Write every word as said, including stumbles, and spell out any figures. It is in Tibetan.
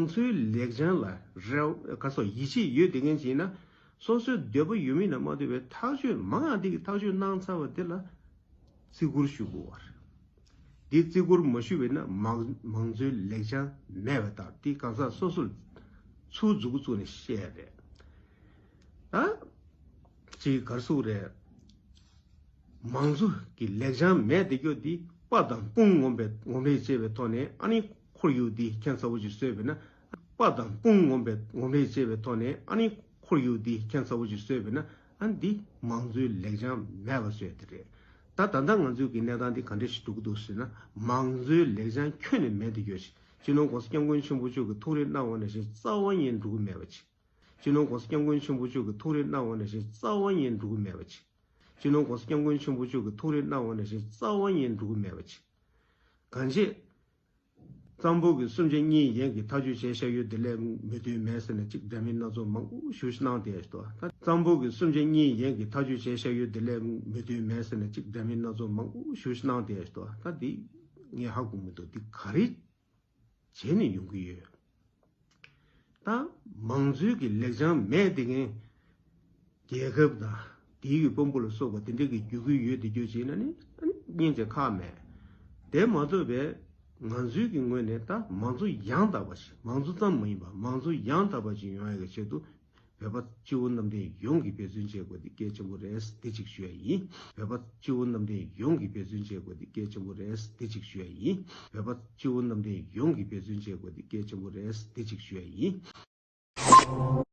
མང་གཙོའི་ལེགས་བྱང་ལ་རེ་བ་ག་སོགས་ཡིད་ཆེས་ཡོད་དེ་མཁན་ཅིག་ཡིན་ན། སོ་སོའི་འདོད་པ་ཡོད་མིན་ལ་མ་ལྟོས་པའི་ཐག་གཅོད་མང་ཡང་དེ་གི་ཐག་གཅོད་གནང་ཚར་བ་དེ་ལ་བརྩི་བཀུར་ཞུ་དགོས་པ་རེད། འདི་བརྩི་བཀུར་མ་ཞུ་བས་ན་མང་མང་གཙོའི་ལེགས་བྱང་མེད་པ་ལྟར་དེ་གང་ཟག་སོ་སོར་ཚུར་མཛུབ་གུ་བཙུགས་ནས་བཤད་རེད། ད་ཅིག་གར་སོང་རེད། མང་གཙོ་གི་ལེགས་བྱང་མེད་དེ་རྒྱུ་འདི་དཔའ་དང་དཔུང་ངོམ་པའི་ངོམ་རེས་བྱས་པའི་ཐོག་ནས་ཨ་ནི་ཁོར་ཡུག་འདི་ཁྱད་མཚར་པོ་ཅིག་བཟོས་པས་ན། དཔའ་དང་དཔུང་ངོམ་པའི་ངོམ་རེས་བྱས་པའི་ཐོག་ནས་ཨ་ནི་ཁོར་ཡུག་འདི་ཁྱད་མཚར་པོ་ཅིག་བཟོས་པས་ན། ཨ་འདི་མང་གཙོའི་ལེགས་བྱང་མེད་པ་བཟོས་དེ་རེད། ད་ད་ལྟ་ང་ཚོའི་གི་གནས་སྟངས་འདི་ག་འདྲ་ཞིག་འགྲོ་གི་འདུག་ཟེར་ན། མང་གཙོའི་ལེགས་བྱང་ཁྱོན་ནས་མེད་དེ་ཡོད་ཅིག་སྤྱི་ནོར་༸གོང་ས་༸སྐྱབས་མགོན་ཆེན་པོ་མཆོག་གིས་ཐུགས་རེ་གནང་བ་ནང་བཞིན་རྩ་བ་ཉིད་འགྲོ་གི་མེད་པ་ཅིག་སྤྱི་ནོར་༸གོང་ས་༸སྐྱབས་མགོན་ཆེན་པོ་མཆོག་གིས་ཐུགས་རེ་གནང་བ་ནང་བཞིན་རྩ་བ་ཉིད་འགྲོ་གི་མེད་པ་ཅིག་སྤྱི་ནོར་༸གོང་ས་༸སྐྱབས་མགོན་ཆེན་པོ་མཆོག་གིས་ཐུགས་རེ་གནང་བ་ནང་བཞིན་རྩ་བ་ཉིད་འགྲོ་གི་མེད་པ་ཅིག་གང་ཅི། གཙང་པོ་གི་སུམ་ཆ་གཉིས་ཡན་གྱི་ཐག་གཅོད་བྱས་བཞག་ཡོད་དེ་ལས་མི་མཐུན་མེད་ཟེར་ནས་གཅིག་འདྲ་མིན་སྣ་ཚོགས་མང་པོ་ཞུ་ཞིག་གནང་དེ་ཞིག་ད་གཙང་པོ་གི་སུམ་ཆ་གཉིས་ཡན་གྱི་ཐག་གཅོད་བྱས་བཞག་ཡོད་དེ་ལས་མི་མཐུན་མེད་ཟེར་ནས་གཅིག་འདྲ་མིན་སྣ་ཚོགས་མང་པོ་ཞུ་ཞིག་གནང་དེ་ཞིག་ད་འདི་ངས་ཧ་གོ་མི་འདུག་འདི་ག་རེ་བྱས་ནས་ཡོང་གི་ཡོད། ད་མང་གཙོའི་གི་ལེགས་བྱང་མེད་དེ་ངས་རྒྱལ་ཁབ་དང་དེའི་གི་དཔོན་པོ་ལ་སོགས་པ་དེ་འདྲ་གི་རྒྱུད་སྐུལ་ཡོད་དེ་རྒྱུ་བྱས་ན་ནི་ཨ་ནི་སྙིང་རྗེ་ཁག་མེད། དེ་མ་གཏོགས་པའི་ང་ཚོའི་གི་ངོས་ནས་ད་མང་གཙོ་ཡང་དག་པ་ཞིག་མང་གཙོ་ཙམ་མ་ཡིན་པ་མང་གཙོ་ཡང་དག་པ་ཞིག་ཡོང་ཡ་གི་ཆེད་དུ། བོད་པ་སྤྱི་བོ་གནམ་བསྟན་ཡོངས་ཀྱིས་འབད་བརྩོན་བྱེད་དགོས་དེ་གལ་ཆེན་པོ་རེད་དེ་གཅིག་ཞུ་ཡ་ཡིན། བོད་པ་སྤྱི་བོ་གནམ་བསྟན་ཡོངས་ཀྱིས་འབད་བརྩོན་བྱེད་དགོས་དེ་གལ་ཆེན་པོ་རེད་དེ་གཅིག་ཞུ་ཡ་ཡིན། བོད་པ་སྤྱི་བོ་གནམ་བསྟན་ཡོངས་ཀྱིས་འབད་བརྩོན་བྱེད་དགོས་དེ་གལ་ཆེན་པོ་རེད་དེ་གཅིག་ཞུ་ཡ་ཡིན།